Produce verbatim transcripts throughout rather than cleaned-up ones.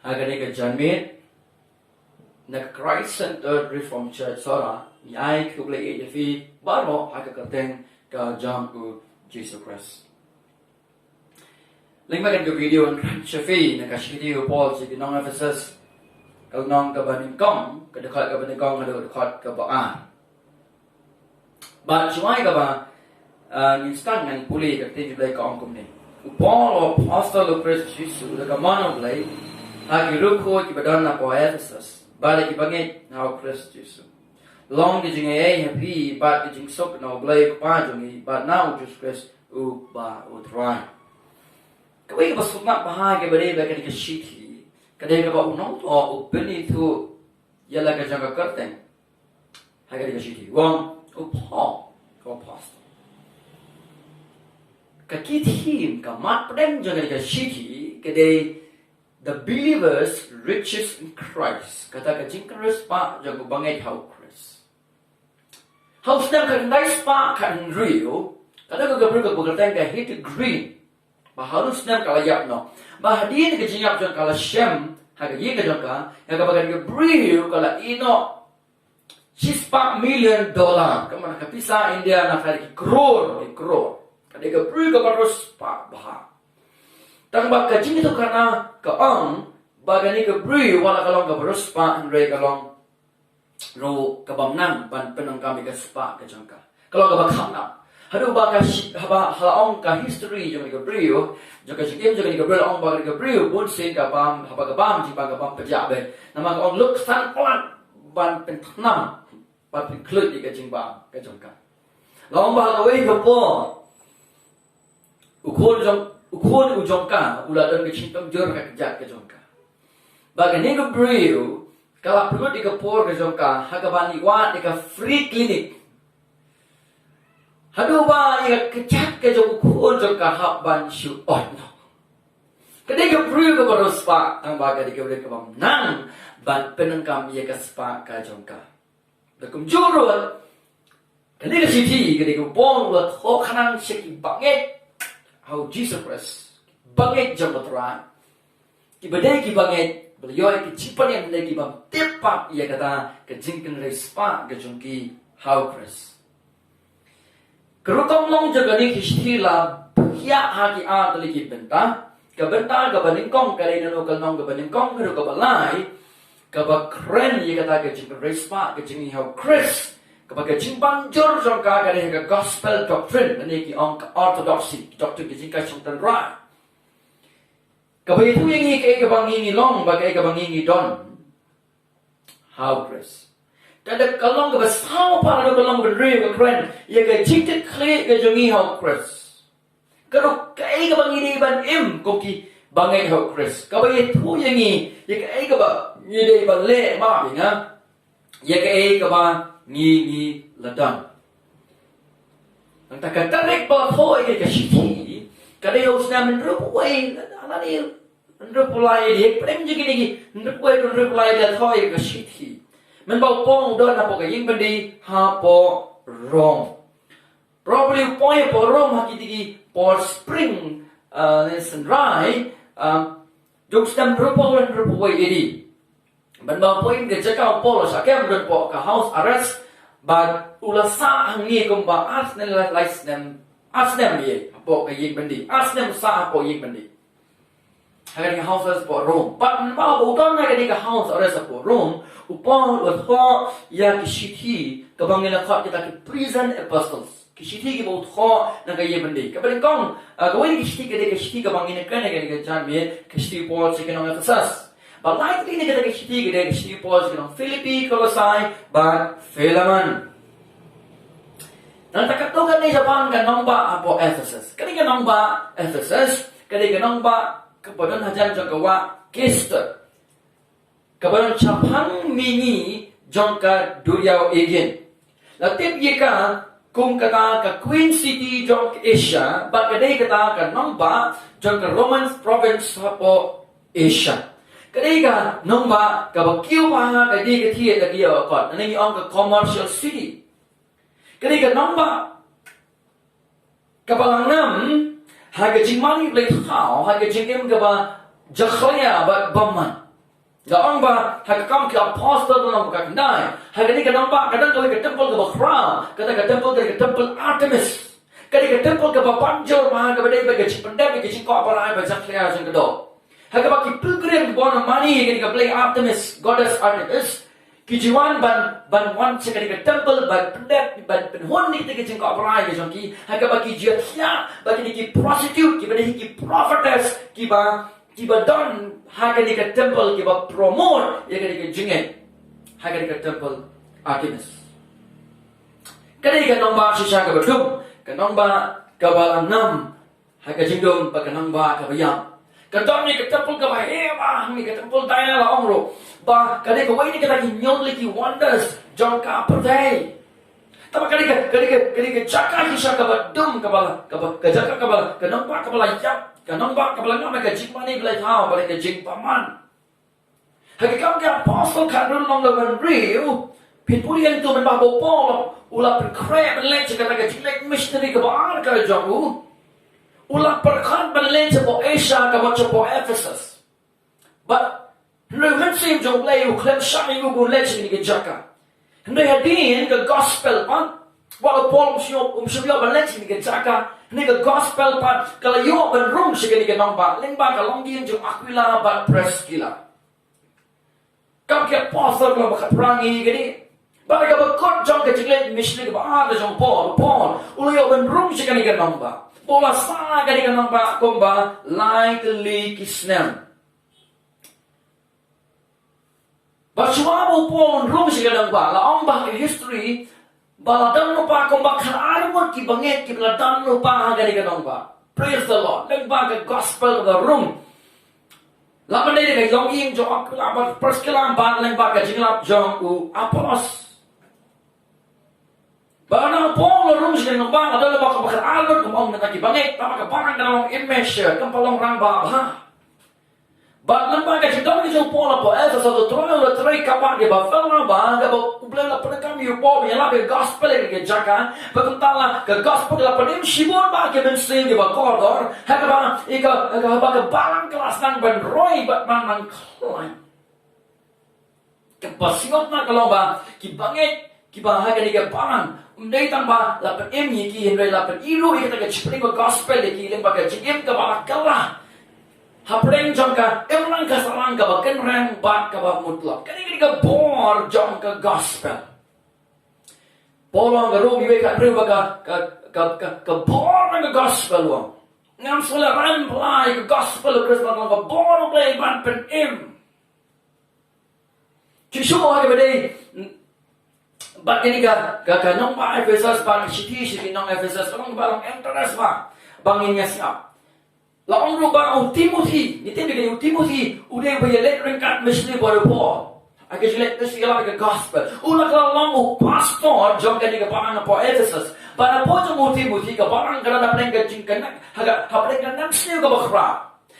Ha kane ka janmiet na ka Christ Centered Reformed Church Sohra, ngi ai khublei ïa phi baroh ha ka kyrteng ka jong u Jisu Khrist. Lem bad kane ka video ngan kren sha phi na ka shithi u Paul sha ki nong Ephesus, ka lynnong kaba nyngkong, ka dkhot kaba nyngkong haduh ka dkhot kaba ar. Bad shuwa kaba, ah, ngin sdang, ngan pule ka ktien U Blei, ka ong kumne: U Paul, u apostol u Khrist Jisu da ka mon U Blei, ha ki riewkhuid kiba don hapoh Ephesus, bad ïa kiba ngeit ha u Khrist Jisu. Long ka jingaiei ha phi bad ka jingsuk na U Blei u Kpa jong ngi bad na u Jisu Khrist uba u Trai. Kawei kaba sngewtynnat bha kaba dei ba kane ka shithi ka dei kaba u nongthoh u pynithuh ïa la ka jong ka kyrteng ha kane ka shithi. U ong u Paul, u apostol. Ka key theme, ka mat pdeng jong kane ka shithi ka dei The Believer's Riches in Christ, kata ka jingkynrei spah jong u bangeit ha u Khrist. Ha u snem khatkhyndai spah khathynriew, ka don ka briew kaba kyrteng ka Hilda Green, ba haduh u snem ka la ïap noh. Ba hadien ka jingïap jong ka la shem ha ka ïing ka jong ka ïa kaba kane ka briew ka la ïeh noh shispah million dollar, ka mut ka pisa India nga tharai ki crore, ki crore. Ka dei ka briew kaba riewspah bha. Tang ba ka jingïathuhkhana ka ong ba kane ka briew wat la ka long kaba riewspah, hynrei ka long ruh ka bym nang ban pyndonkam ïa ka spah ka jong ka. Ka long kaba kham nang. Haduh ba ka shi-, haba ha la ong ka history jong ka briew, jong ka jingim jong ka briew, la ong ba ka briew bunsien ka bam, haba ka bam jingbam ka bam pajah beit. Namar ka ong luk san palat ban pynthnam, ban pynkhluit ïa ka jingbam ka jong ka. La ong ba ha kawei ka por u khun jong, u khun u jong ka u la don ka jingpynjur ha ka kjat ka jong ka. Ba kane ka briew ka la pynlut ïa ka por ka jong ka ha kaba ngi wad ïa ka free clinic. Haduh ba ïa ka kjat ka jong u khun jong ka hap ban shu ot noh. Ka dei ka briew kaba riewspah, tang ba ka dei ka briew ka bym nang ban pyndonkam ïa ka spah ka jong ka. Da kumjuh ruh, kane ka shithi ka dei ka bor ba thoh khnang sha ki bangeit ha u Jisu Khrist, bangeit jong u Trai. Kiba dei ki bangeit ba la ïoh ïa ka jingpynïap, dei ki bym tip pat ïa kata ka jingkynrei spah ka jong ki ha u Khrist. Ka rukom long jong kane ka shithi la pynïaid ha ki ar tylli ki bynta. Ka bynta kaba nyngkong ka dei naduh ka lynnong kaba nyngkong haduh kaba lai, kaba kren ïa kata ka jingkynrei spah ka jong ngi ha u Khrist. Kaba ka jingbanjur jong ka ka dei ha ka gospel doctrine, lane ki ong ka orthodoxy, doctrine ka jingkait shong tynrai. Kaba ïathuh ïa ngi kaei kaba ngi, ngi long bad kaei kaba ngi, ngi don ha u Khrist. Ka dei ka lynnong kaba saw pat haduh ka lynnong kaba hynriew ka kren ïa ka jingkitkhlieh ka jong ngi ha u Khrist. Ka dei kaei kaba ngi dei ban im kum ki bangeit ha u Khrist. Kaba ïathuh ïa ngi ïa kaei kaba ngi dei ban leh, map ïa nga, ïa kaei kaba ngi, ngi la don. Nangta ka tarik ba la thoh ïa ka shithi ka dei ha u snem hynriewphew wei, lane hynriewphew lai A D, pdeng jong kine ki hynriewphew wei, hynriewphew lai A D la thoh ïa ka shithi. Mynba u Paul u don hapoh ka ïing byndi hapoh Rom. Probably u poi hapoh Rom ha kine ki por spring, uh, ne synrai, um, jong u snem hynriewphew, hynriewphew wei A D. Mynba u poi ha kane ka jaka u Paul, u shah kem, u don hapoh ka house arrest, bad u la sah hangne kumba ar snem, lai, lai snem, ar snem ïa, hapoh ka ïing byndi, ar snem u sah hapoh ïing byndi. Ha kane ka house arrest hapoh Rom. Bad mynba u don ha kane ka house arrest hapoh Rom, u Paul u la thoh ïa ki shithi kaba ngi la khot kita ki prison epistles. Ki shithi kiba u thoh na ka ïing byndi. Kaba nyngkong, ah, kawei na ki shithi ka dei ka shithi kaba ngin ïa kren ha kane ka janmiet, ka shithi u Paul sha ki nong Ephesus. Bad lai tylli na kita ki shithi ka dei ka shithi u Paul sha ki nong Philippi, Kolossai bad Philemon. Nangta katto katne shaphang ka nongbah hapoh Ephesus. Kane ka nongbah Ephesus ka dei ka nongbah kaba don hajan jong ka wah Kester, kaba don shaphang mihngi jong ka duriaw Aegean. La tip ïa ka kum kata ka Queen City jong ka Asia, bad ka dei kata ka nongbah jong ka Roman province hapoh Asia. Ka dei ka nongbah kaba kiew bha ha ka dei ka thied da ka ïew kot, lane ngi ong ka commercial city. Ka dei ka nongbah kaba la ngam ha ka jingmane Blei thaw, ha ka jingim kaba jakhlia bad bymman. Nga ong ba ha ka Kam ki Apostol ka lynnong ba khyndai, ha kane ka nongbah ka don kawei ka temple kaba khraw, kata ka temple ka dei ka temple Artemis. Ka dei ka temple kaba banjur bha, kaba dei bad ka jingpyndep ïa ka jingkoh barai ba jakhlia jong ka doh. Ha kaba ki pilgrim kiba wan mane ïa kane ka blei Artemis, goddess Artemis, ki ju wan ban, ban wan sha kane ka temple ban pyndep, ban pynhun ïa kata ka jingkoh barai ka jong ki. Ha kaba ki ju ïathiah bad kine ki prostitute kiba dei ki prophetess kiba, kiba don ha kane ka temple, kiba promote ïa kane ka jingngeit ha kane ka temple Artemis. Ka dei ka nongbah shisha kaba dum, ka nongbah kaba la ngam ha ka jingdum bad ka nongbah kaba ïap. Ka don ïa ka temple kaba heh bha hangne, ka temple Diana, la ong ruh ba ka dei kawei na kita ki hynñiew tylli ki wonders jong ka pyrthei. Tangba ka dei ka, ka dei ka, ka dei ka jaka shisha kaba dum, kaba la, kaba, ka jaka kaba la, ka nongbah kaba la ïap, ka nongbah kaba la ngam ïa ka jingmane blei thaw bad ka jingbymman. Ha ka Kam ki Apostol khathynriew lynnong kaba hynriew, phin pule hangto mynba u Paul u la pynkhreh ban leit sha kata ka jingleit missionary kaba ar ka jong u. U la pyrkhat ban leit shapoh Asia, kaba shapoh Ephesus. Bad hynrei u Mynsiem jong U Blei u khlem shah ïa u ban leit sha kane ka jaka. Hynrei hadien ka gospel pat, wat u Paul um shym, um shym ïoh ban leit sha kane ka jaka, hynrei ka gospel pat ka la ïoh ban rung sha kane ka nongbah lyngba ka longïing jong Aquila bad Priskila. Kam ki Apostol lynnong ba khatphra ngi ïohi kane. Bad ha kaba kut jong ka jingleit missionary kaba ar jong u Paul, u Paul u la ïoh ban rung sha kane ka nongbah. Bad u la sah kane ka nongbah kumba lai tylli ki snem. Bad shuwa ba u Paul un rung sha ka nongbah, la ong ba ha ka history ba la don lypa kumba khatar ngut ki bangeit kiba la don lypa ha kane ka nongbah. Praise the Lord. Lyngba ka gospel kaba rung, la pyndep da ka longïing jong Aquila bad Priskila bad lyngba ka jinglap jong u Apollos. Bad haba u Paul u la rung sha ka nongbah, la don lypa kumba khatar ngut, kumba ong, na ki bangeit, tangba ka balang ka la long immeasurable, kam pat long rangbah bha. Bad lyngba ka jingdon ka jong u Paul hapoh Ephesus, u Trai u la trei kyrpad ïa u Barnabas, kaba U Blei u la pyndonkam ïa u Paul ban ïalap ïa ka gospel ha kane ka jaka. Bad kumta la ka gospel ka la pynim shibun bha ki mynsiem kiba kordor. Ha kaba ïa ka, ha kaba ka balang ka la sdang ban roi bad ban nang khlaiñ. Kaba sngewtynnat ka long ba ki bangeit kiba ha kane ka balang, ym dei tang ba la pynim ïa ki, hynrei la pyni ruh ïa kata ka jingpynim ka gospel ïa ki lyngba ka jingim kaba la kylla hapdeng jong ka imlang ka sahlang kaba kynreng bad kaba mutlop. Kane ka dei ka bor jong ka gospel. Paul u ong ha Rom wei khathynriew ba ka, ka, ka, ka, ka bor jong ka gospel, u ong, ngam sngewlehraiñ pla ïa ka gospel u Khrist, ka long ka bor U Blei ban pynim. Shisha ha kaba dei bad kane ka, ka, ka nongbah Ephesus, bad ka shithi sha ki nong Ephesus, ka long kaba long interest bha ba ngin ïa sngap. La ong ruh ba u Timothy, ngi tip ïa kane, u Timothy u dei uba ïaleit ryngkat missionary bad u Paul ha ka jingleit missionary, ka la ka gospel. U la kylla long u pastor jong kane ka balang hapoh Ephesus. Bad hapoh jong u Timothy ka balang ka don hapdeng ka jingkynnoh, ha ka, hapdeng ka nemsniew kaba khraw.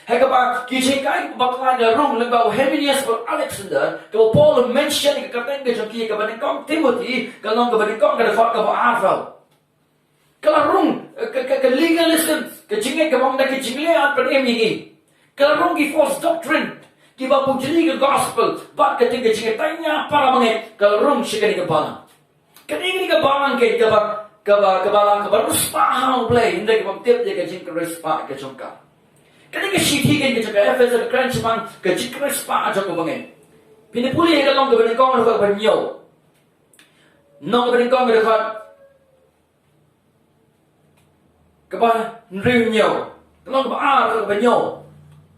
Ha kaba ki jinghikai bakla ki la rung lyngba u Hymenaeus bad u Alexander, kaba u Paul u mention ïa ka kyrteng ka jong ki ha kaba nyngkong Timothy, ka long kaba nyngkong ka dkhot kaba arphew. Ka la rung, eh, ka, ka, ka legalism, ka jingngeit kaba ong da ka jingleh, ym pynim ïa ngi. Ka la rung ki false doctrine kiba pynjli ka gospel bad ka jingngeit, ka jingngeit taiñia para bangeit, ka la rung sha kane ka balang. Kane ka dei ka balang kaba, kaba, kaba la, kaba riewspah ha U Blei, hynrei kaba ym tip ïa ka jingkyrspah ka jong ka. Kane ka shithi ka jong ka Ephesus ka kren shaphang ka jingkyrspah jong u bangeit. Phin ïa pule ha ka lynnong kaba nyngkong, dkhot kaba hynñiew. Lynnong kaba nyngkong, dkhot kaba hynriew hynñiew. Lynnong kaba ar, dkhot kaba hynñiew.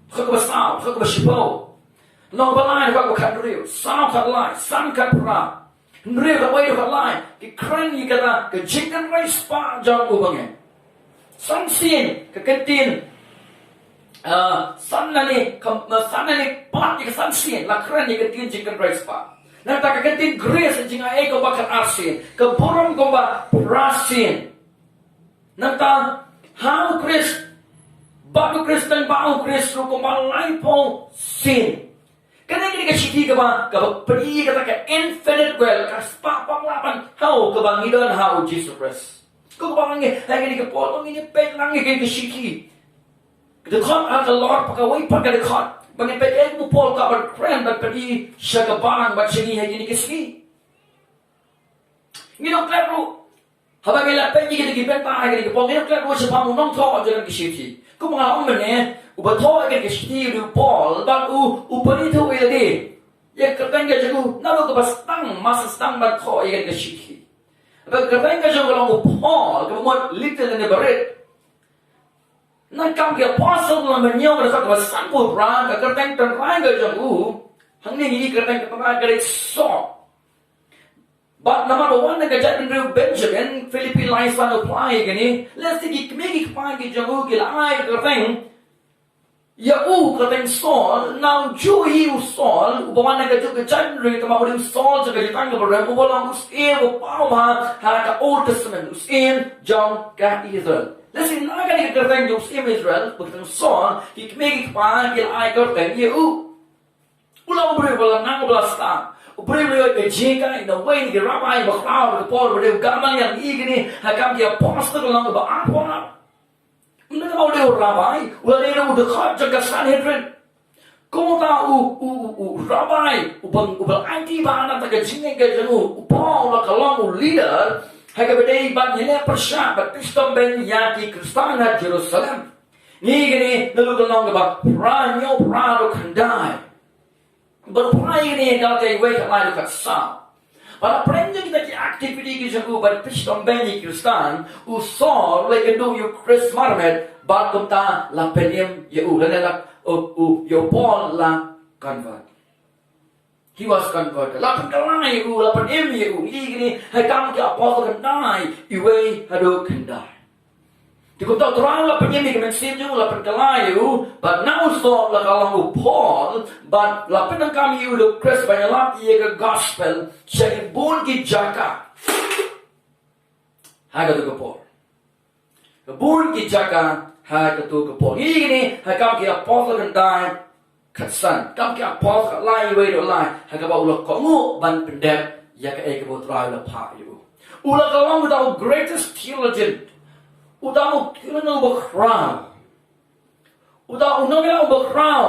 Dkhot kaba saw, dkhot kaba shiphew. Lynnong kaba lai, dkhot kaba khathynriew. Saw khatlai, san khatphra. Hynriew khatwei, dkhot lai. Ki kren ïa kata ka jingkyrspah jong u bangeit. San sien ka kyntien, ah, san lane, ka, ah, san lane palat ïa ka san sien la kren ïa ka kyntien jingkyrspah. Nangta ka kyntien grace, jingaiei, kumba khatar sien, ka burom kumba phra sien. Nangta ha U Khrist, bad U Khrist, bad U Khrist ruh kumba laiphew sien. Kane ka dei ka shithi kaba, kaba pyni kata ka infinite wealth, ka spah bangla ban thew kaba ngi don ha U Jisu Khrist. Kaba ngi, ha kane ka por ba ngin ïa peit lang ïa kane ka shithi, ka dkhot ha ka lor pat, kawei pat ka dkhot, Ba ngin peit ïa u Paul ka ban kren ban pyni sha ka balang bad sha ngi ha kine ki sngi. Ngin ym klet ruh. Haba ngi la peit ïa kine ki bynta ha kine ki por, ngin ym klet ruh shaphang u nongthoh jong kane ka shithi. Kumba nga ong mynne, uba thoh ïa kane ka shithi u dei u Paul bad u, u pyni thuh ïa lade ïa ka kyrteng ka jong u naduh kaba sdang, mar sdang ban thoh ïa kane ka shithi. Haba ka kyrteng ka jong u ka long u Paul, kaba mut little lane barit. Na Kam ki Apostol lynnong ba hynñiew, dkhot kaba sanphew phra, ka kyrteng tynrai ka jong u, hangne ngi i ka kyrteng tynrai ka dei Saul. Bad namar ba wan na ka jaitbynriew Benjamin, Philippi lai san u phla ïa kane, lehse ki kmie ki kpa ki jong u ki la ai ka kyrteng ïa u, ka kyrteng Saul. Na u juh hi u Saul, uba wan na kajuh ka jaitbynriew, tangba u dei u Saul jong ka jaitbynriew kaba rem, uba long u syiem uba paw bha ha ka Old Testament, u syiem jong ka Israel. Lehse na kane ka kyrteng jong u syiem Israel, ba kyrteng Saul, ki kmie ki kpa ki la ai ka kyrteng ïa u. U long u briew uba la nang, uba la stad. U briew uba la ïoh ka jingkyrkhu na uwei na ki rabbi bakhraw ha ka por ba u dei u Gamaliel. Ngi i kane ha Kam ki Apostol ka long kaba arphew ar. Ym dei tang ba u dei u rabbi, u la dei ruh u dkhot jong ka Sanhedrin. Kumta u, u, u, u rabbi, uba, uba la aiti bha na ka bynta ka jingngeit ka jong u, u Paul u la ka long u leader ha kaba ïadei bad ïaleh pyrshah bad pynshitom beiñ ïa ki Khristan ha Jerusalem. Ngi i kane naduh ka lynnong kaba phra hynñiew, phra haduh khyndai. Bad u phra ïa kane ha Galatia wei, khatlai haduh khatsaw. Bad hapdeng jong kita ki activity ki jong u ban pynshitom beiñ ïa ki Khristan, u Saul u la ïakynduh ïa u Khrist marmet, bad kumta la pynim ïa u, lane la, u, u, ïa u Paul la convert. He was converted. La pynkylla ïa u, la pynim ïa u. Ngi i kane ha Kam ki Apostol khyndai, wei haduh khyndai. Te kumta u Trai u la pynim ïa ka mynsiem jong u, la pynkylla ïa u, bad na u Saul u la ka long u Paul, bad la pyndonkam ïa u da u Khrist ban ïalap ïa ka gospel sha ki bun ki jaka ha kato ka por. Ka bun ki jaka ha kato ka por. Ngi i kane ha Kam ki Apostol khyndai khatsan. Kam ki Apostol khatlai, wei haduh lai, ha kaba u la kohnguh ban pyndep ïa kaei kaba u Trai u la phah ïa u. U la ka long uta u greatest theologian. Uta u theologian uba khraw. Uta u nongïalam uba khraw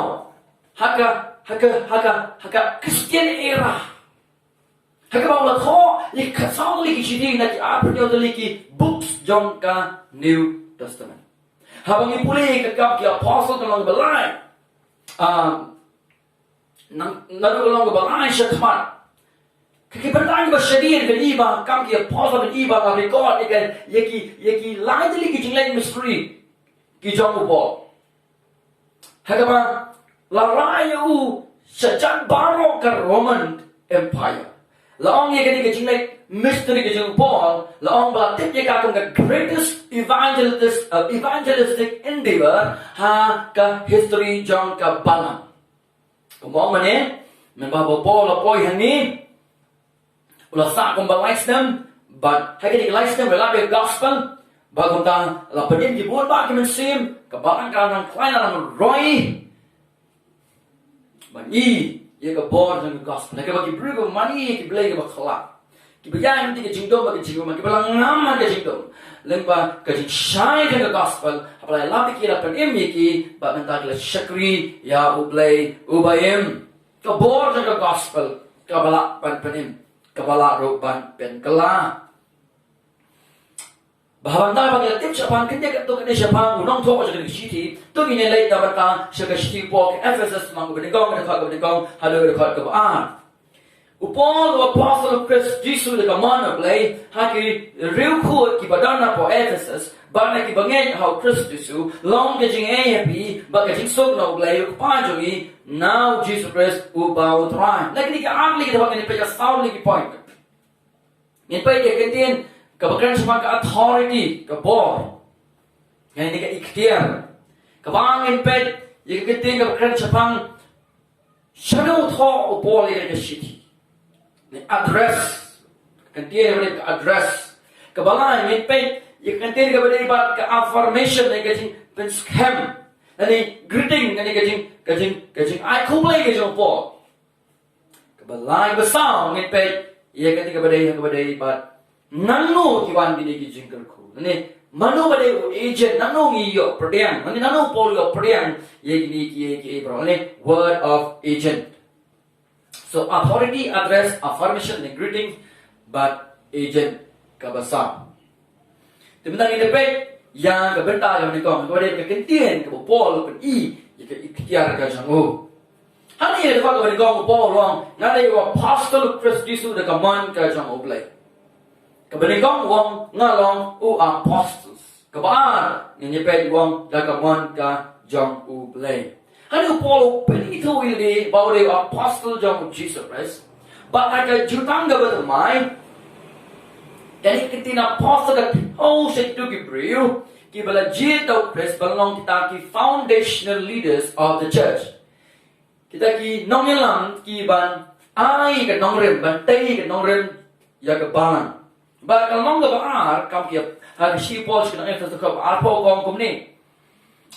ha ka, ha ka, ha ka, ha ka Christian era. Ha kaba u la thoh ïa ki khatsaw tylli ki shithi na ki arphew hynñiew tylli ki books jong ka New Testament. Haba ngi pule ïa ka Kam ki Apostol ka lynnong ba lai, ah, nang, naduh ka lynnong ba lai shakhmat, ka, ki bynta kiba shadien, kan i ba Kam ki Apostol, kan i ba la record ïa ka, ïa ki, ïa ki lai tylli ki jingleit mystery ki jong u Paul. Ha kaba la rai ïa u sha jan baroh ka Roman Empire. La ong ïa kane ka jingleit mystery ka jong u Paul, la ong ba la tip ïa ka kum ka greatest evangelist, uh, evangelistic endeavor ha ka history jong ka balang. Kumba ong mynne, mynba ba u Paul u la poi hangne, u la sah kumba lai snem, bad ha kine ki lai snem u la ïalap ïa ka gospel, bad kumta la pynim ïa ki bun bah ki mynsiem, ka balang ka la nang khlaiñ, la nang roi ban ïoh ïa ka bor jong ka gospel. Ha kaba ki briew kiba mane ïa ki blei kiba khlad, kiba ïaid lynti ka jingdum bad ka jingmane, kiba la ngam ha ka jingdum, lyngba ka jingshai jong ka gospel, haba la ïalap ïa ki la pynim ïa ki, bad mynta ki la shakri ïa U Blei uba im. Ka bor jong ka gospel kaba lah ban pynim, kaba lah ruh ban pynkylla. Bad haba mynta ba ngi la tip shaphang, khyndiat katto katne shaphang u nongthoh jong kane ka shithi, to ngin ïa leit na bynta sha ka shithi u Paul ha ki Ephesus, lynnong kaba nyngkong, dkhot kaba nyngkong haduh dkhot kaba ar. U Paul, u apostol u Khrist Jisu da ka mon U Blei, ha ki riewkhuid kiba don hapoh Ephesus, bad na kiba ngeit ha u Khrist Jisu, long ka jingaiei ha phi bad ka jingsuk na U Blei U Kpa jong ngi, na u Jisu Khrist uba u Trai. Na kine ki ar tylli ki dkhot ngin peit ka saw tylli ki point. Ngin peit ïa ka kyntien kaba kren shaphang ka authority, ka bor. Ngin ïa ka iktiar. Kaba ar ngin peit ïa ka kyntien kaba kren shaphang shano thoh u Paul ïa ka shithi. Ngin address. Ka kyntien kaba dei ka address. Kaba lai ngin peit ïa ka kyntien kaba dei bad ka affirmation, ne ka jingpynskhem, ne greeting, ne ka jing, ka jing, ka jingai khublei ka jong u Paul. Kaba lai, kaba saw ngin peit ïa ka kyntien kaba dei, kaba dei bad nangno ki wan kine ki jingkyrkhu, ne Mano ba dei u agent, nangno ngi ïoh pyrdiang, mano, nangno u Paul ïoh pyrdiang ïa kine ki, ïa ki, ïa ki, word of agent. So authority address affirmation ne greeting, but agent kaba saw. Te mynta ngin ïa peit ïa ka bynta kaba nyngkong, kaba dei ka kyntien kaba u Paul u pyni ïa ka iktiar ka jong u. Hangne ha ka dkhot kaba nyngkong u Paul u ong, nga dei u apostol u Khrist Jisu da ka mon ka jong U Blei. Kaba nyngkong u ong, nga long u apostol. Kaba ar, ngin ïa peit u ong, da ka mon ka jong U Blei. Hangne u Paul u pyni ïa u lade ba u dei u apostol jong u Jisu Khrist. Bad ha ka jutang kaba thymmai, kane ka ktien apostol ka thew sha kito ki briew kiba la jied da u Khrist ban long kita ki foundational leaders of the church. Kita ki nongïalam kiban ai ka nongrim, ban tei ka nongrim ïa ka balang. Bad ka long kaba ar, kam ki, ha ka shithi u Paul sha ki nong Ephesus kaba arphew ka ong kumne.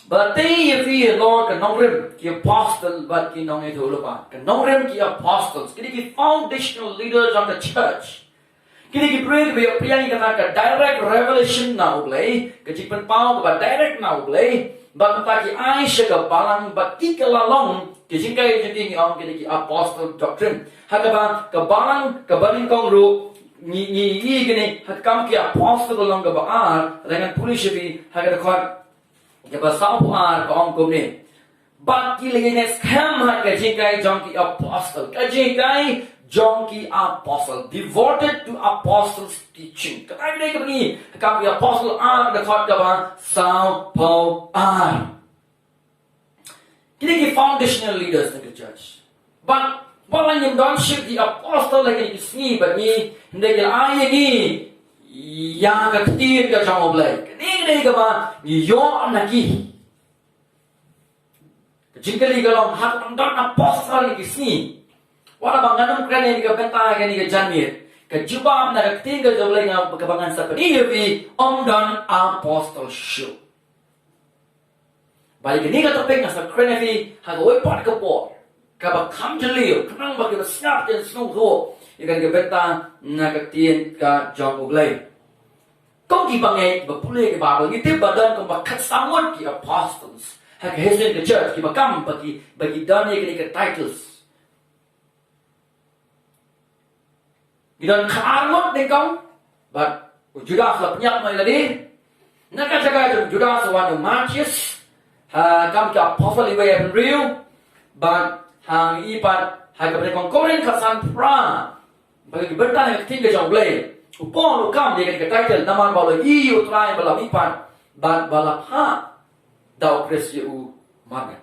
Bad tei ïa phi halor ka nongrim ki apostol bad ki nongïathuhlypa. Ka nongrim ki apostles, kine ki foundational leaders of the church. Kine ki briew kiba ïoh pdiang ïa kata ka direct revelation na U Blei, ka jingpynpaw kaba direct na U Blei, bad kata ki ai sha ka balang bad ki ka la long ki jingkait jong ki, ngi ong kine ki apostle doctrine. Ha kaba ka balang kaba nyngkong ruh ngi, ngi, ngi kine ha ka kam ki apostol ka long kaba ar, lada ngan pule sha phi ha ka dkhot kaba sawphew ar ka ong kumne. Bad ki la ïaineh skhem ha ka jinghikai jong ki apostol. Ka jinghikai jong ki apostol. Devoted to apostles teaching. Kata ka dei kaba ngi, ka kam ki apostol ar, dkhot kaba sawphew ar. Kine ki foundational leaders na ka church. Bad wat la ngim don shuh ki apostol ha kine ki sngi bad ngi, hynrei ki la ai ïa ngi ïa ka ktien ka jong U Blei. Kane ka dei kaba ngi ïoh na ki. Ka jingkylli ka long, ha kaba ym don apostol ha kine ki sngi, wat la ba ngan ym kren ïa kane ka bynta ha kane ka janmiet, ka jubab na ka ktien ka jong U Blei nga, kaba ngan sa pyni ïa phi, ym don apostol shuh. Bad ïa kane ka topic nga sa kren ïa phi ha kawei pat ka por kaba kham jylliew, khnang ba kiba sngap kin sngewthuh ïa kane ka bynta na ka ktien ka jong U Blei. Kum ki bangeit ba pule ka Baibl, ngi tip ba don kumba khatsaw ngut ki apostles ha ka history ka church, kiba kam ba ki, ba ki don ïa kine ki titles. Ngi don khatar ngut nyngkong, bad u Judas la pynïap noh ïa lade. Na ka jaka jong u Judas la wan u Matthias, ha, kam ki apostol iwei hynriew, bad ha ngi i pat ha ka bynta Korinth khatsan phra, ba ki bynta na ka ktien ka jong U Blei, u Paul u kam ïa ka title namar ba u la ïohi ïa u Trai ba la mihpat, bad ba la phah da u Khrist ïa u marjan.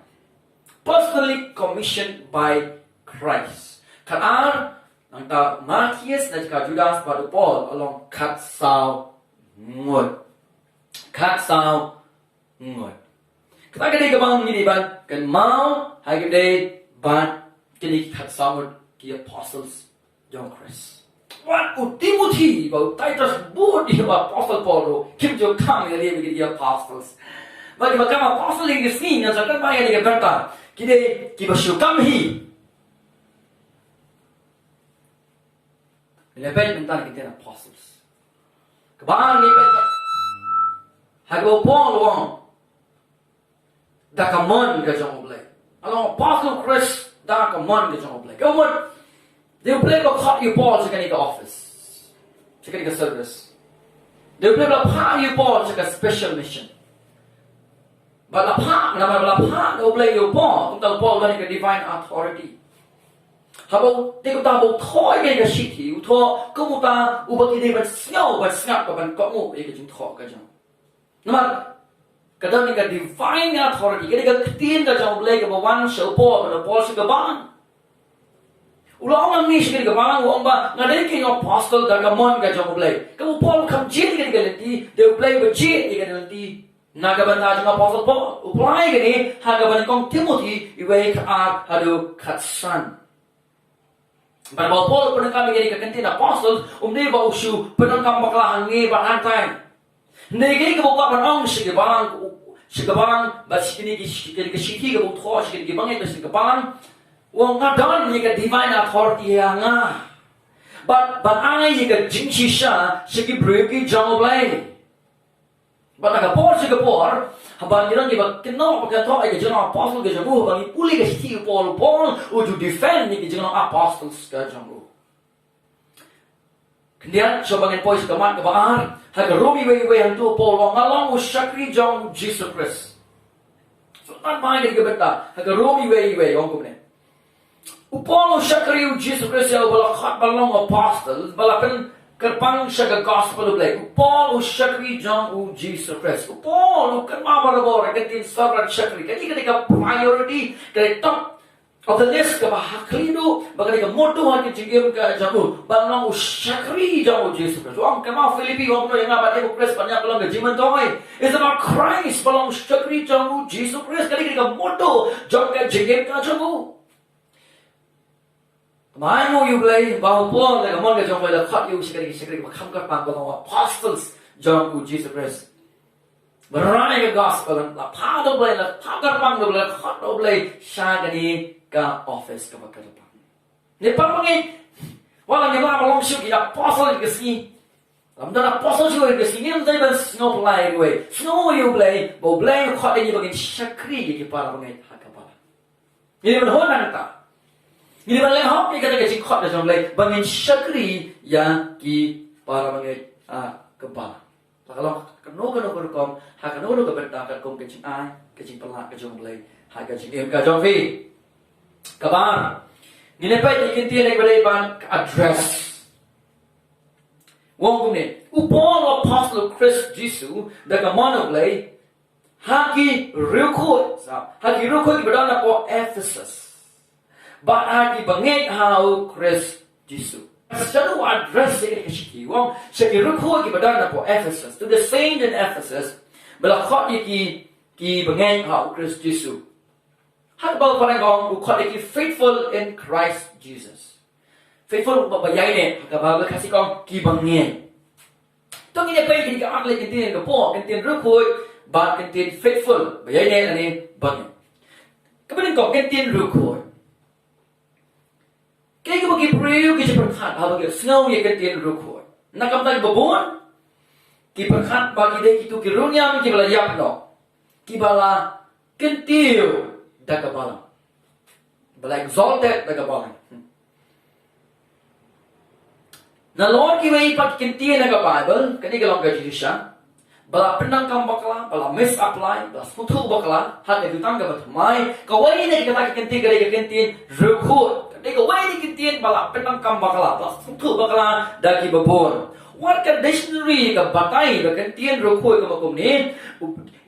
Personally commissioned by Christ. Khatar, nangta Matthias, na ka jaka Judas bad u Paul, a long khatsaw ngut. Khatsaw ngut. Kata ka dei kaba ngi dei ban kynmaw ha kaba dei bad kine ki khatsaw ngut ki apostles jong Khrist. Wat u Timothy bad u Titus bad u apostol Paul ruh kim ju kam ïa lade ba ki dei apostles. Bad kiba kam apostles ha kine ki sngi ngan sa kren ba ïa kane ka bynta, ki dei kiba shu kam hi. Ngi la peit mynta na ka ktien apostles. Kaba ngi peit ha kaba u Paul u ong, da ka mon ka jong U Blei. A long apostol Khrist da ka mon ka jong U Blei. Ka mut, dei U Blei ba khot ïa u Paul sha kane ka office, sha kane ka service. Dei U Blei ba phah ïa u Paul sha ka special mission. Ba la phah, namar ba la phah da U Blei ïa u Paul, kumta u Paul u don ïa ka divine authority. Haba u, te kumta ba u thoh ïa ka shithi, u thoh kum uta uba ki dei ban sngew, ban sngap, ban kohnguh ïa ka jingthoh ka jong u. Namar ka don ïa ka divine authority, ka dei ka ktien ka jong U Blei kaba wan sha u Paul, ban u Paul sha ka balang. U la ong hangne sha ka balang, u ong ba nga dei keiñ u apostol da ka mon ka jong U Blei. Ka u Paul kam jied ïa ka lynti, dei U Blei ba jied ïa ka lynti. Na ka bynta jong u apostol Paul, u pynlait kane ha kaba nyngkong Timothy, iwei khatar haduh khatsan. Bad ba u Paul u pyndonkam ïa kane ka ktien apostol, um dei ba u shu pyndonkam bakla hangne bad hangtai. Hynrei kane kaba u kwah ban ong sha ka balang, sha ka balang, bad sha kine ki, sha kine ki shithi kaba u thoh sha kine ki bangeit bad sha ka balang, u ong nga don ïa ka divine authority ha nga. Bad ban ai ïa ka jingshisha sha ki briew ki jong U Blei. Bad ha ka por sha ka por, haba ngi don kiba kynnoh ba ka thoh ïa ka jinglong apostle ka jong u, haba ngi pule ka shithi u Paul, u Paul u ju defend ïa ka jinglong apostles ka jong u. Khyndiat, shuwa ba ngin poi sha ka mat kaba ar, ha ka Rom wei wei hangtu u Paul u ong, nga long u shakri jong u Jisu Khrist. Sngewthuh bha ïa kane ka bynta, ha ka Rom wei wei u ong kumne. U Paul u shakri u Jisu Khrist ïa uba la khot ban long apostle, ba la pynkyrpang sha ka gospel u Blei. U Paul u shakri jong u Jisu Khrist. U Paul u kynmaw barabor ïa ka ktien sovereign shakri. Kane ka dei ka priority, ka dei top of the list kaba ha khlieh duh, ba ka dei ka motto ha ka jingim ka jong u. Ban long u shakri jong u Jisu Khrist. U ong, kynmaw Philippi u ong kumno, ïa nga bad ïa u Khrist bad ïa ka long ka jingmyntoi. It's about Christ, ba long shakri jong u Jisu Khrist. Ka dei ka motto jong ka jingim ka jong u. Kynmaw ïa u Blei, ba u Paul, da ka mon ka jong u Blei la khot ïa u shakri, shakri ba kham kyrpang, ba long apostles jong u Jisu Khrist. Ba rai ka gospel, la phah da u Blei, la phah kyrpang da u Blei, la khot da u Blei sha kane ka office kaba kyrpang. Ne para bangeit, wat la ngi ba long shuh ki apostle ka sngi. Lam don apostle shuh ka sngi, ngim dei ban sngew pynlait ruh. Sngew ïa u Blei, ba u Blei u khot ïa ngi ba ngin shakri ïa ki para bangeit ha ka balang. Ngi dei ban hon nangta. Ngi dei ban leh hok ïa kata ka jingkhot ka jong u Blei ba ngin shakri ïa ki para bangeit ha ka balang. La ka long kano kano ka rukom, ha kano kano ka bynta, katkum ka jingai, ka jingpynlait ka jong u Blei ha ka jingim ka jong phi. Kaba ar, ngin ïa peit ïa ki ktien kiba dei ban ka address. U ong kumne, u Paul u apostle u Khrist Jisu da ka mon u Blei, ha ki riewkhuid, sa, ha ki riewkhuid kiba don hapoh Ephesus, bad ha ki bangeit ha u Khrist Jisu. Sa u address ïa ka shithi, u ong sha ki riewkhuid kiba don hapoh Ephesus, to the saint in Ephesus, ba la khot ïa ki, ki bangeit ha u Khrist Jisu. Ha kaba phareng ka ong u khot ïa ki faithful in Christ Jesus. Faithful ba, ba ïaineh, ha kaba Khasi ka ong ki bangeit. To ngin ïa peit kine ki ar tylli ki ktien, ka pdeng ka ktien riewkhuid bad ka ktien faithful, ba ïaineh lane bangeit. Kaba nyngkong, ka ktien riewkhuid. Kaei kaba ki briew ki ju pyrkhat haba ki sngew ïa ka ktien riewkhuid? Na ka bynta kiba bun, ki pyrkhat ba ki dei kito ki riewniam kiba la ïap noh, kiba la kyntiew da ka balang, ba la exalted da ka balang. Nalor kiwei pat ki kyntiew na ka Baibl, kane ka long ka jingshisha, ba la pyndonkam bakla, ba la misapply, ba la sngewthuh bakla, ha ka jutang kaba thymmai. Kawei na kata ka kyntien ka dei ka kyntien riewkhuid. Ka dei kawei na ki kyntien ba la pyndonkam bakla, ba la sngewthuh bakla da kiba bun. Wat ka dictionary ka batai ba ka kyntien riewkhuid ka mut kumne,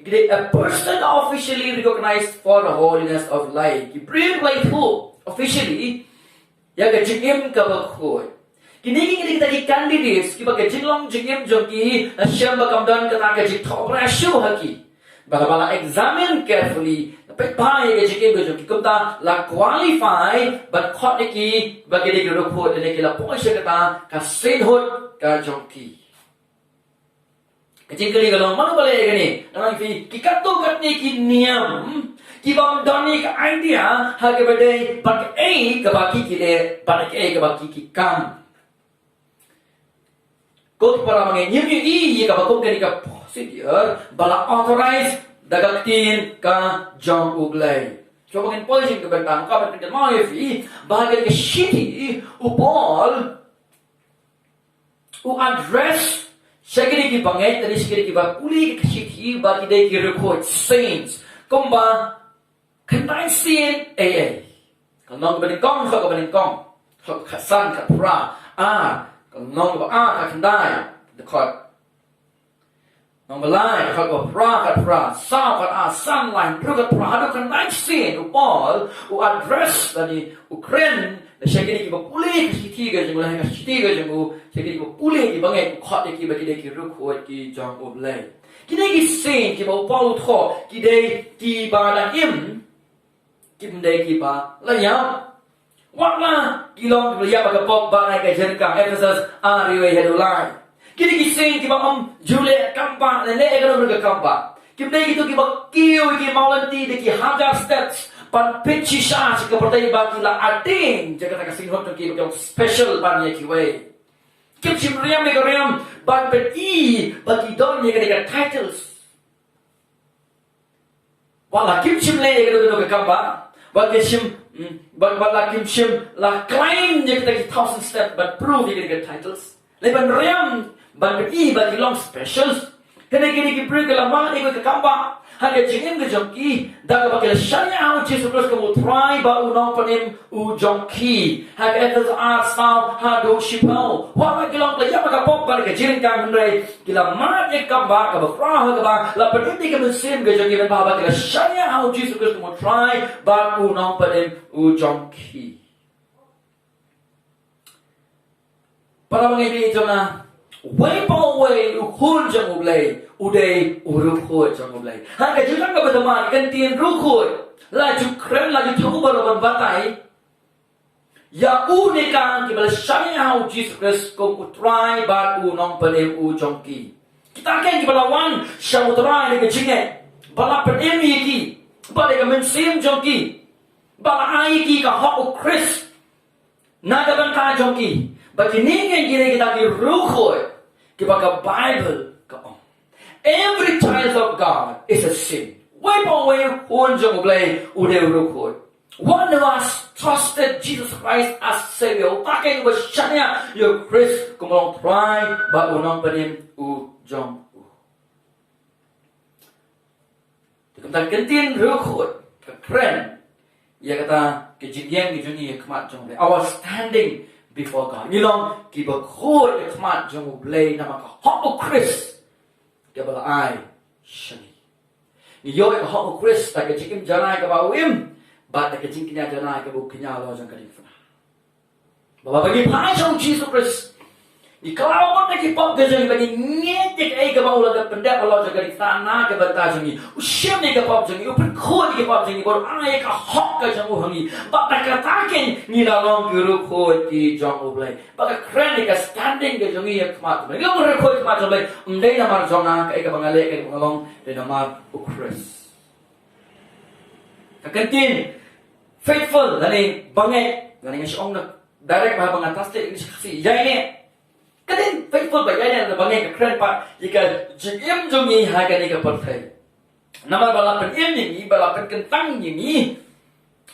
ka dei a person officially recognized for holiness of life. Ki briew ba la ithuh officially ïa ka jingim kaba khuid. Kine ki dei kita ki candidates kiba ka jinglong jingim jong ki la shem ba kam don kata ka jingthoh briew shuh ha ki. Ba la, ba la examine carefully, la peit bha ïa ka jingim ka jong ki, kumta la qualify ban khot ïa ki ba ki dei ki riewkhuid, lane ki la poi sha kata ka sainthood ka jong ki. Ka jingkylli ka long, mano ba leh ïa kane? Nga ong ïa phi, ki katto katne ki niam ki bym don ïa ka idea ha kaba dei bad kaei kaba ki ki leh bad kaei kaba ki ki kam. Ko ki para bangeit, ngim ïohi ïa kaba kum kane ka procedure ba la authorize da ka ktien ka jong U Blei. Shuwa ba ngin poi sha ka bynta, nga kwah ban pynkynmaw ïa phi ba ha kane ka shithi u Paul u address sha kine ki bangeit, lane sha kine kiba pule ka shithi, ba ki dei ki riewkhuid, saints. Kumba khyndai sien A A. Ka lynnong kaba nyngkong, ka lynnong kaba nyngkong, ka lynnong kaba san, ka lynnong kaba phra, ah, ka lynnong kaba ar, ka khyndai, dkhot. Lynnong ba lai, dkhot ba phra, ka phra, saw, ka ar, san, lai, hynriew, ka phra, haduh khyndai sien, u Paul u address lane u kren da sha kine kiba pule ka shithi ka jong u, lane ka shithi ka jong u, sha kine kiba pule, ki bangeit, u khot ïa ki ba ki dei ki riewkhuid ki jong U Blei. Kine ki saint kiba u Paul u thoh, ki dei kiba dang im, kim dei kiba la ïap. Wat la ki long kiba la ïap ha ka pop, ba ngai ka jingkyrkhu, Ephesus ar, wei haduh lai. Kine ki saint kiba ym ju leh kam bah, leh ïa kano kano ka kam bah. Kim dei kito kiba kiew ïa ki mawlynti da ki hajar steps ban pynshai sha ka pyrthei ba ki la attain ïa kata ka sainthood jong ki, ba ki long special ban ïa kiwei. Kim shym riam ïa ka riam ban pyni ba ki don ïa kata ka titles. Ba la kim shym leh ïa kano kano ka kam ba, ba kim shym, mm, ba, ba la kim shym la climb ïa kita ki thousand step ban prove ïa kita ki titles. Leh ban riam, ban pyni ba ki long special. Kane kine ki briew ki la mad ïa ka kam ba ha ka jingim ka jong ki, da kaba ki la shaniah ha u Jisu Khrist kum u Trai bad u Nongpynim u jong ki. Ha ka Ephesus ar saw haduh shiphew. Wat la ki long ki la ïap ha ka pop bad ka jingryngkang, hynrei ki la mad ïa ka kam ba kaba khraw ha kaba la pynim ïa ka mynsiem ka jong ki, ban ba haba ki la shaniah ha u Jisu Khrist kum u Trai bad u Nongpynim u jong ki. Para bangeit jong nga, uwei pa uwei u khun jong U Blei u dei u riewkhuid jong U Blei. Ha ka jutang kaba thymmai, ka ktien riewkhuid la ju kren, la ju thmu baroh ban batai ïa une ka, kiba la shaniah ha u Jisu Khrist kum u Trai bad u Nongpynim u jong ki. Kita ki kiba la wan sha u Trai da ka jingngeit, ba la pynim ïa ki bad da ka mynsiem jong ki, ba la ai ïa ki ka hok u Khrist na ka bynta jong ki. Ba kine ki dei kita ki riewkhuid kiba ka Baibl ka ong, every child of God is a saint. Uwei pa uwei u khun jong U Blei u dei u riewkhuid. One who has trusted Jesus Christ as Savior, uta ka uba shaniah ïa u Khrist kum u Trai bad u Nongpynim u jong u. Te kumta ka ktien riewkhuid ka kren ïa kata ka jingïeng ka jong ngi ha khmat jong U Blei. Our standing before God. Ngi long kiba khuid ha khmat jong U Blei namar ka hok u Khrist kaba la ai sha ngi. Ngi ïoh ïa ka hok u Khrist da ka jingim janai kaba u im, bad da ka jingkñia janai kaba u kñia halor jong ka diengphna. Ba, ba ngi phai sha u Jisu Khrist, ngi kylla bad na ki pop ka jong ngi, ba ngi ngeit ïa kaei kaba u la dep pyndep halor jong ka diengphna na ka bynta jong ngi. U shim ïa ka pop jong ngi, u pynkhuid ïa ka pop jong ngi, bad u ai ïa ka hok ka jong u ha ngi. Bad da kata keiñ ngi la long ki riewkhuid ki jong U Blei. Ba ka kren ïa ka standing ka jong ngi ha khmat jong U Blei. Ngi long riewkhuid ha khmat jong U Blei, ym dei namar jong nga, kaei kaba nga leh, kaei kaba nga long, dei namar u Khrist. Ka ktien faithful lane bangeit, lane nga shu ong na direct ba, ba nga translate English Khasi, ïaineh. Ka ktien faithful bad ïaineh lane bangeit ka kren pat ïa ka jingim jong ngi ha kane ka pyrthei. Namar ba la pynim ïa ngi, ba la pynkyntang ïa ngi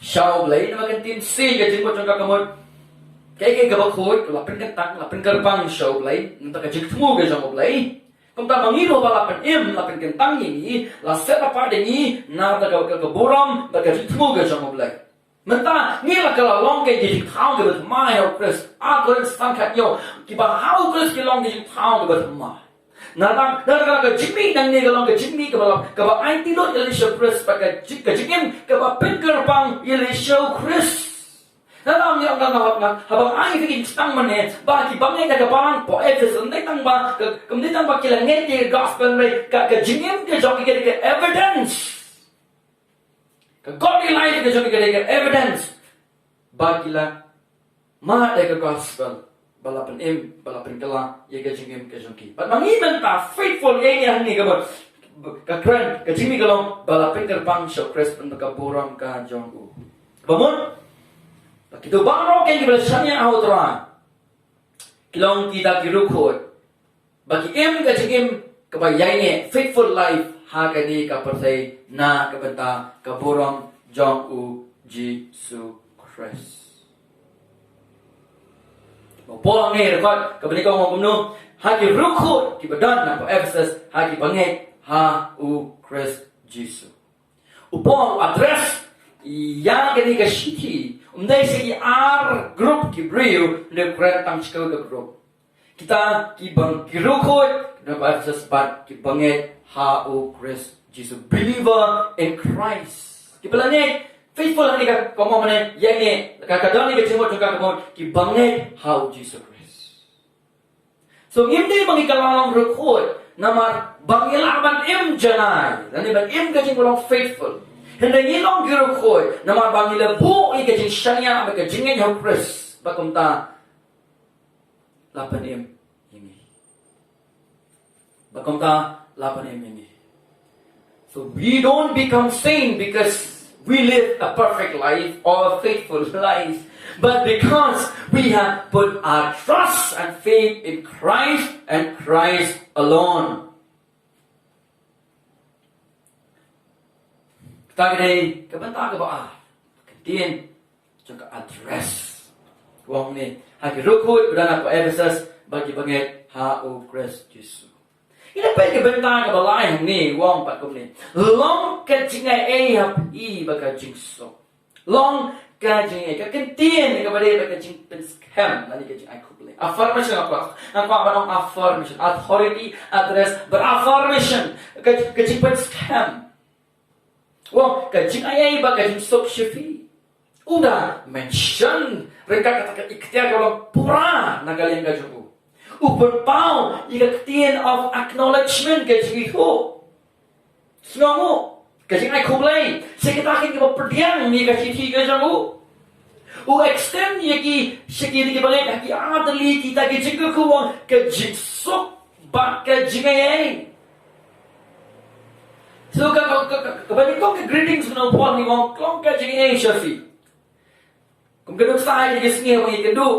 sha U Blei, namar ka ktien C ka jingmut jong ka ka mut, kaei kaei kaba khuid la pynkyntang, la pynkyrpang sha U Blei, nangta ka jingthmu ka jong U Blei. Kumta ma ngi ruh ba la pynim, la pynkyntang ïa ngi, la set apart ïa ngi na ka, ka, ka burom bad ka jingthmu ka jong U Blei. Mynta ngi la kylla long ki jingthaw kiba thymmai ha u Khrist. Ar Korinth san khathynñiew, kiba ha u Khrist ki long ki jingthaw kiba thymmai. Na ka, na ka, ka jingmih nangne ka long ka jingmih kaba la, kaba aiti lut ïalade sha u Khrist, bad ka jing, ka jingim kaba pynkyrpang ïalade sha u Khrist. Na ka, nga, nga, nga, nga, haba nga ai ïa ki jingtang mynne, ba ki bangeit na ka balang pdeng Ephesus, ym dei tang ba, ka, ym dei tang ba ki la ngeit ïa ka gospel, hynrei ka, ka jingim ka jong ki ka dei ka evidence. Ka godly life ka jong ki ka dei ka evidence ba ki la mad ïa ka gospel, ba la pynim, ba la pynkylla ïa ka jingim ka jong ki. Bad ma ngi mynta faithful, ïa ngi hangne ka mut, ka kren, ka jingmih ka long ba la pynkyrpang sha u Khrist, pynban ka burom ka jong u. Ba mut ba kito baroh kiba la shaniah ha u Trai ki long kita ki riewkhuid. Ba ki im ka jingim kaba ïaineh, faithful life, ha kane ka pyrthei na ka bynta ka burom jong u Jisu Khrist. Ba u Paul hangne u record kaba nyngkong u ong kumno ha ki riewkhuid kiba don na pdeng Ephesus, ha ki bangeit ha u Khrist Jisu. U Paul u address ïa kane ka shithi, ym dei sha ki ar group ki briew, hynrei u kren tang sha kawei ka group. Kita ki bang, ki riewkhuid na pdeng Ephesus bad ki bangeit ha u Khrist Jisu. Believer in Christ. Kiba la ngeit, faithful ha kane ka, ka mut, mane, ïaineh, ka, ka don ïa ka jingmut jong ka, ka mut, ki bangeit ha u Jisu Khrist. So ngim dei ba ngi kylla long riewkhuid namar ba ngi lah ban im janai, lane ban im ka jinglong faithful. Hynrei ngi long ki riewkhuid namar ba ngi la buh ïa ka jingshaniah bad ka jingngeit ha u Khrist, bad kumta la pynim ïa ngi. Bad kumta la pynim ïa ngi. So we don't become saint because we live a perfect life or a faithful life, but because we have put our trust and faith in Christ and Christ alone. Kata ka dei ka bynta kaba ar. Ka ktien jong ka address. Ka ong kumne ha ki riewkhuid ba don ha Ephesus bad ki bangeit ha u Khrist Jisu. Ïa ka bynta kaba lai hangne ka ong pat kumne. Long ka jingaiei ha phi bad ka jingsuk. Long ka jingaiei, ka ktien kaba dei bad ka jingpynskhem lane ka jingai khublei. Affirmation, nga kwah, nga kwah ban ong affirmation, authority, address, bad affirmation, ka, ka jingpynskhem. Ka ong ka jingaiei bad ka jingsuk sha phi. U da mention ryngkat kata ka ikhtiar kaba long pura na ka liang ka jong u. U pynpaw ïa ka ktien of acknowledgement, ka jingithuh. Sngewnguh, ka jingai khublei. Sa kata ka dei kaba pdiang ïa ka shithi ka jong u. U extend ïa ki sha ki, ki bangeit ha ki artylli kita ki jingkyrkhu, ka jingsuk bad ka jingaiei. So ka, ka, ka, ka, kaba nyngkong ka greetings na u Paul, ngi ong long ka jingaiei sha phi. Kum ka duk sa ïa ki sngi ba ngi kynduh.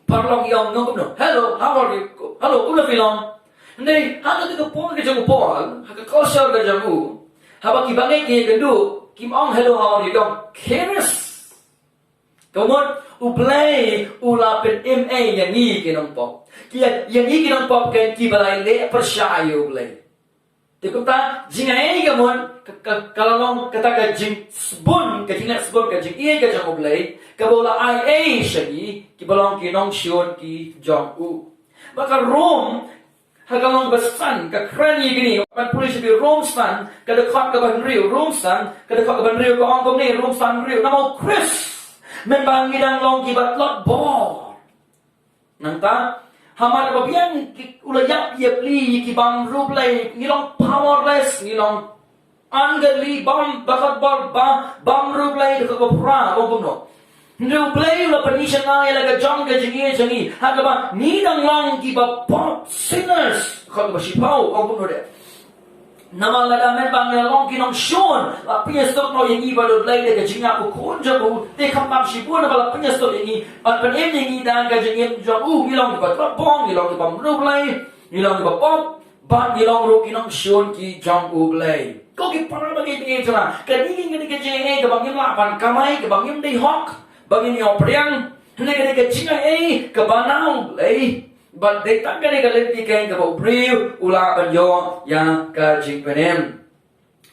Paralok ngi ong kumno? Hello, how are you? Hello, kumno phi long? Hynrei ha kata ka por ka jong u Paul, ha ka culture ka jong u, haba ki bangeit ki ïakynduh, kim ong hello, how are you, ki ong charis. Ka mut U Blei u la pynim ei ïa ngi ki nongpop. Ki ïa, ïa ngi ki nongpop, ki ba la leh pyrshah ïa U Blei. Te kumta jingaiei ka mut ka, ka, ka la long kata ka jingsbun, ka jingleh sbun, ka jingaiei ka jong U Blei kaba u la ai ei sha ngi kiba long ki nongshun ki jong u. Bad ka Rom, ha ka lynnong ba san, ka kren ïa kine, ban pule sha phi Rom san, ka dkhot kaba hynriew, Rom san, ka dkhot kaba hynriew ka ong kumne, Rom san hynriew, namar u Khrist mynba ngi dang long kiba tlot bor. Nangta, ha mar ba biang ki, u la ïap ïa phi ïa ki bym riewblei, ngi long powerless, ngi long ungodly, bym, ba khot bor, ba, bym riewblei, da ka phra, ong kumno. Hynrei U Blei u la pynshai ïa la ka jong ka jingïeit jong ngi, ha kaba ngi dang long kiba pop, sinners, khot kaba shiphew, ong kumno de. Namar lada mynba ngi la long ki nongshun, la pynïasuk noh ïa ngi bad U Blei da ka jingïap u Khun jong u, te khamtam shibun ba la pynïasuk ïa ngi, ban pynim ïa ngi da ka jingim jong u, ngi long kiba tlot bor, ngi long kiba bym riewblei, ngi long kiba pop, bad ngi long ruh ki nongshun ki jong U Blei. Ko ki para bangeit, bangeit jong nga, kane ka dei ka jingaiei kaba ngim lah ban kamai, kaba ngim dei hok ban ngin ïoh pdiang, hynrei ka dei ka jingaiei kaba na U Blei. Bad dei tang kane ka lynti keiñ kaba u briew u lah ban ïoh ïa ka jingpynim.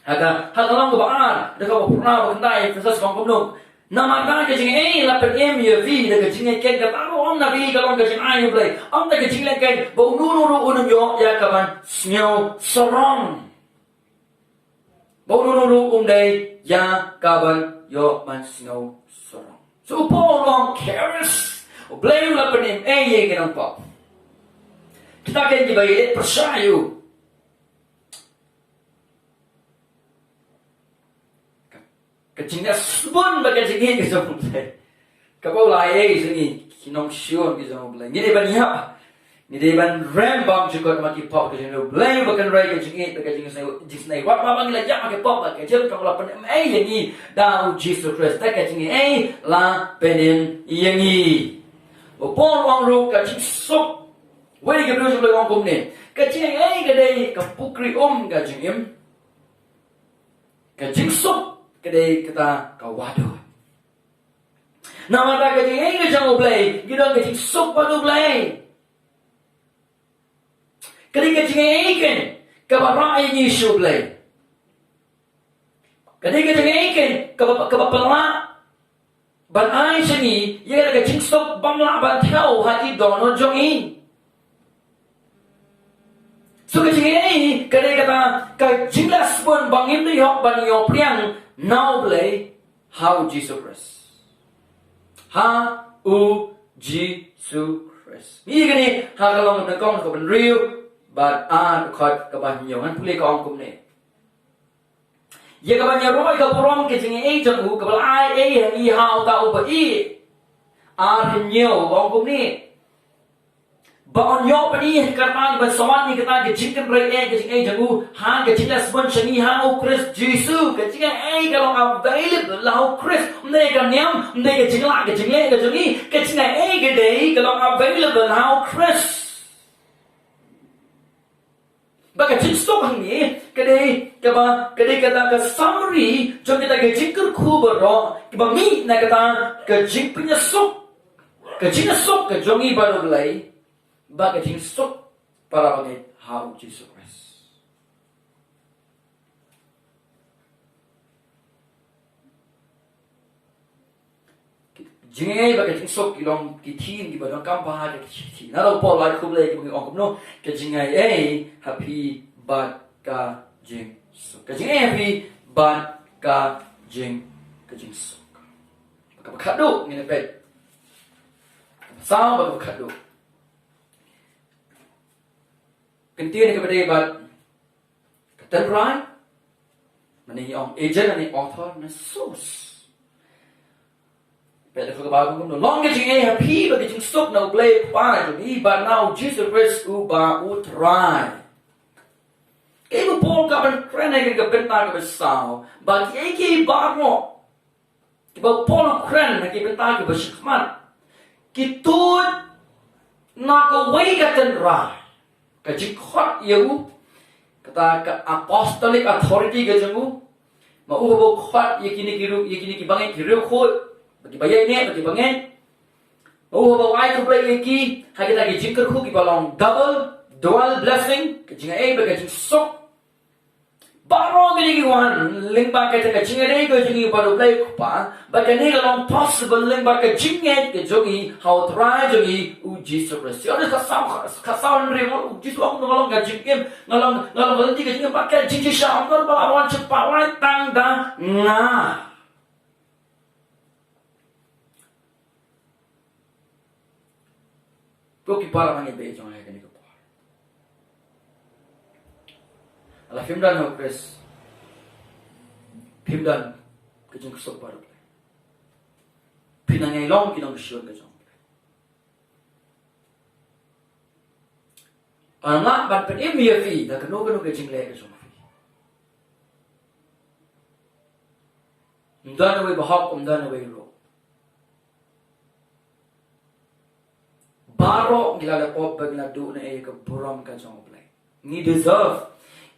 Ha ka, ha ka lynnong kaba ar, dkhot kaba phra, ba kyntait, Ephesus ka ong kumno. Namar kata ka jingaiei la pynim ïa phi da ka jingïeit keiñ, kata ruh ym na phi, ka long ka jingai U Blei. Ym da ka jingleh keiñ, ba uno uno ruh un ym ïoh ïa kaban sngew sarong. Ba uno uno ruh um dei ïa kaban ïoh ban sngew sarong. So u Paul u ong charis, U Blei u la pynim ei ïa ki nongpop. Kita keiñ kiba ïaleh pyrshah ïa u. Ka, ka jingïasbun bad ka jingïeit ka jong U Blei. Kaba u la ai ei sha ngi ki nongshun ki jong U Blei. Ngi dei ban ïap, ngi dei ban rem bymjukut ma ki pop ka jong U Blei, ba kan rei ka jingïeit bad ka jingsnei, jingsnei. Wat ma ba ngi la ïap ma ki pop bad ka jingkyrkhu, la pynim ei ïa ngi da U Jisu Khrist. Da ka jingaiei la pynim ïa ngi. U Paul u ong ruh ka jingsuk. Wei ka briew jong U Blei u ong kumne. Ka jingaiei ka dei ka pukri um ka jingim. Ka jingsuk ka dei kata ka wah duh. Namar da ka jingaiei ka jong U Blei, ngi don ka jingsuk bad U Blei. Ka dei ka jingaiei keiñ kaba rah ïa ngi sha U Blei. Ka dei ka jingaiei keiñ kaba, kaba pynlah ban ai sha ngi ïa ka jingsuk bym lah ban thew ha ki dohnud jong ngi. So ka jingaiei ka dei kata ka jingleh sbun ba ngim dei hok ban ïoh pdiang na U Blei ha U Jisu Khrist. Ha U Jisu Khrist. Ngi kane ha ka lynnong nyngkong ka hynriew bad ar, dkhot kaba hynñiew, ngan pule, ka ong kumne. Ïa kaban ïaroh ïa ka burom ka jingaiei jong u kaba la ai ei ha ngi ha uta uba ïeit. Ar hynñiew, ka ong kumne. Ba un ïoh pyni ha ka kyrdan ba sa wan ïa kata ka jingkynrei eh ka jingaiei jong u ha ka jingleh sbun sha ngi ha U Khrist Jisu. Ka jingaiei ka long available ha U Khrist. Ym dei ka niam, ym dei ka jinglah ka jingleh ka jong ngi. Ka jingaiei ka dei ka long available ha U Khrist. Ba ka jingsuk hangne ka dei kaba, ka dei kata ka summary jong kita ka jingkyrkhu baroh kiba mih na kata ka jingpynïasuk, ka jingïasuk ka jong ngi bad U Blei, ba ka jingsuk para bangeit ha U Jisu Khrist. Jingaiei bad ka jingsuk ki long ki theme kiba donkam bha ha ka shithi. Nalor u Paul u ai khublei kiba ngi ong kumno, ka jingaiei ha phi bad ka jingsuk. Ka jingaiei ha phi bad ka jing, ka jingsuk. Kaba khatduh ngin ïa peit. Kaba saw bad kaba khatduh. Kyntien kaba dei bad ka tynrai, mane ngi ong agent ne author ne source. Peit da kaba kumno, long ka jingaiei ha phi bad ka jingsuk na U Blei U Kpa jong ngi bad na U Jisu Khrist uba U Trai. Kaei ba u Paul u kren ha kane ka bynta kaba saw, ba kiei kiei baroh kiba u Paul u kren ha ki bynta kiba shakhmat ki tuid na kawei ka tynrai. Ka jingkhot ïa u, kata ka apostolic authority ka jong u. Ma u haba u khot ïa kine ki riew, ïa kine ki bangeit ki riewkhuid, ba kiba ïaineh, ba kiba ngeit. Ma u haba u ai khublei ïa ki ha kita ki jingkyrkhu kiba long double, dual blessing, ka jingaiei bad ka jingsuk. Baroh kine ki wan lyngba kata ka jingaiei ka jong ngi bad U Blei U Kpa, bad kane ka long possible lyngba ka jingngeit ka jong ngi ha U Trai jong ngi U Jisu Khrist. Ïa u dei ka saw, ka saw hynriew, U Jisu u ong nga long ka jingim, nga long, nga long ka lynti ka jingim bad ka jingshisha, ym don ba lah ban wan shaphang U Blei tang da nga. Ko ki para bangeit ba ïeit jong nga ha kane ka por, lada phim don ha U Khrist, phim don ka jingsuk bad U Blei. Phin nang ïai long ki nongshun ka jong U Blei. Ym lah ban pynim ïa phi da kano kano ka jingleh ka jong phi. Ym don uwei ba hok, ym don uwei ruh. Baroh ngi la leh pop bad ngi la duh na ïa ka burom ka jong U Blei. Ngi deserve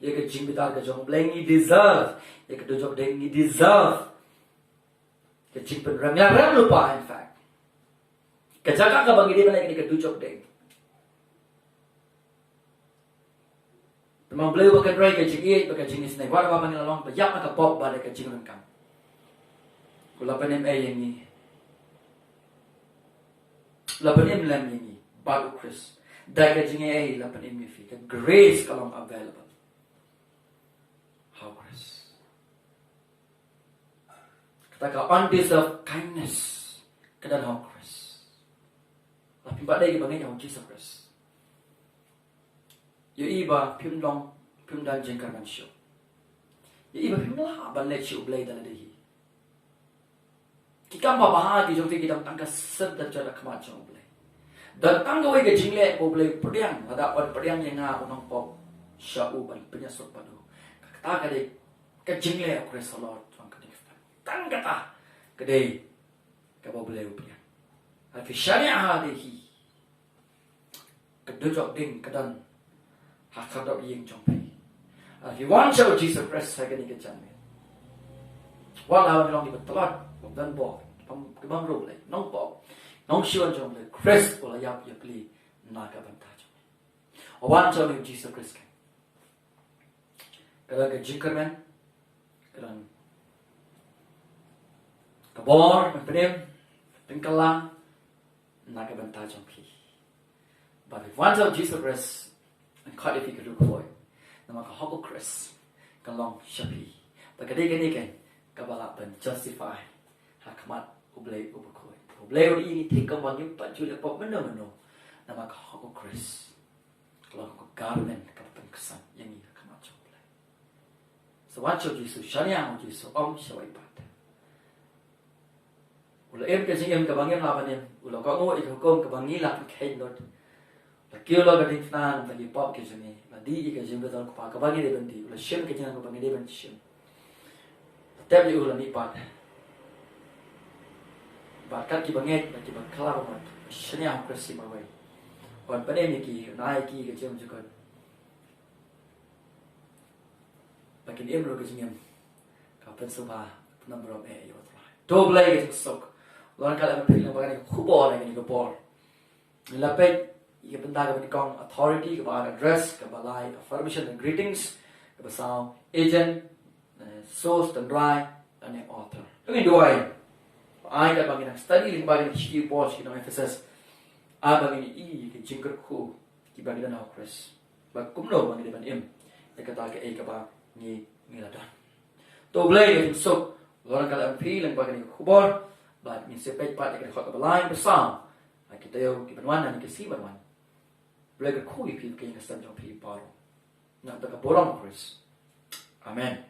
ïa ka jingbitar ka jong U Blei, ngi deserve ïa ka dujok ding, ngi deserve ka jingpynrem, ngi la rem lypa, in fact. Ka jaka kaba ngi dei ban leh kane ka dujok ding. Namar U Blei uba kynrei ka jingïeit bad ka jingisynei, wat haba ngi la long ba ïap na ka pop bad ka jingryngkang. U la pynim ei ïa ngi. U la pynim lem ïa ngi bad U Khrist. Da ka jingaiei u la pynim ïa phi. Ka grace ka long available ha U Khrist. Kata ka undeserved kindness ka don ha U Khrist. La phim pat dei kiba ngeit ha U Jisu Khrist, ïohi ba phim long, phim don jingkyrmen shuh. Ïohi ba phim lah ban leit sha U Blei da lade hi. Ki kam babha ki jong phi ki don tang ka sir da jot ha khmat jong U Blei. Don tang kawei ka jingleh ba U Blei u pdiang, lada un pdiang ïa nga u nongpop sha u ban pynïasuk bad u. Kata ka dei ka jingleh U Khrist halor jong kane ka pyrthei. Tang kata ka dei kaba U Blei u pdiang. Haba phi shaniah ha lade hi, ka dujok ding ka don ha ka khyrdop ïing jong phi. Haba phi wan sha U Jisu Khrist ha kane ka janmiet, wat la wan long kiba tlot, kiba don bor, kiba, kiba bym riewblei, nongpop, nongshun jong U Blei, Khrist u la ïap ïa phi na ka bynta jong ngi. Wan sha U Jisu Khrist. Ka don ka jingkyrmen, ka don ka bor, ka pynim, ka pynkylla na ka bynta jong phi. Bad phi wan sha U Jisu Khrist, un khot ïa phi ka riewkhuid. Namar ka hok U Khrist ka long sha phi. Bad ka dei kane keiñ kaba lah ban justify ha khmat U Blei uba khuid. U Blei u ïohi ïa ngi thik kumba ngim pat ju leh pop mynno mynno. Namar ka hok U Khrist ka long ka garment kaba pynksan ïa ngi ha khmat jong U Blei. Sa wan sha U Jisu, shaniah ha U Jisu, ym shawei pat. U la im ka jingim kaba ngim lah ban im, u la kohnguh ïa ka hukum kaba ngi la pynkheiñ lut. U la kiew la ka diengphna namar ki pop ki jong ngi, u la dih ïa ka jingbitar u Kpa kaba ngi dei ban dih, u la shim ka jingnang kaba ngi dei ban shim. Tep ïa u la mihpat. Bad kat kiba ngeit bad kiba kylla ba mut, shaniah ha U Khrist marwei. Un pynim ïa ki, un ai ïa ki ka jingmut jingkut. Kin im ruh ka jingim ka pynsngewbha, pynnang burom eh ïa U Trai. To Blei ka jingsuk, la ryngkat lem bad phi lyngba kane ka khubor ha kane ka por. Ngi la peit ïa ka bynta kaba nyngkong authority, kaba ar address, kaba lai affirmation and greetings, kaba saw agent, eh, source, tynrai, lane author. To ngin duwai ba ai katba ngi nang study lyngba kane ka shithi u Paul sha ki nong Ephesus, ai ba ngin ïohi ïa ki jingkyrkhu kiba ngi don ha U Khrist, ba kumno ba ngi dei ban im ïa kata kaei kaba ngi, ngi la don. To Blei ka jingsuk, la ryngkat lem bad phi lyngba kane ka khubor, bad ngin sa peit pat ïa ka dkhot kaba lai, kaba saw, ha ki taïew kiban wan, ha ki sngi ban wan. Blei kyrkhu ïa phi bad ka ïing ka sem jong phi baroh. Nangta ka burom U Khrist. Amen.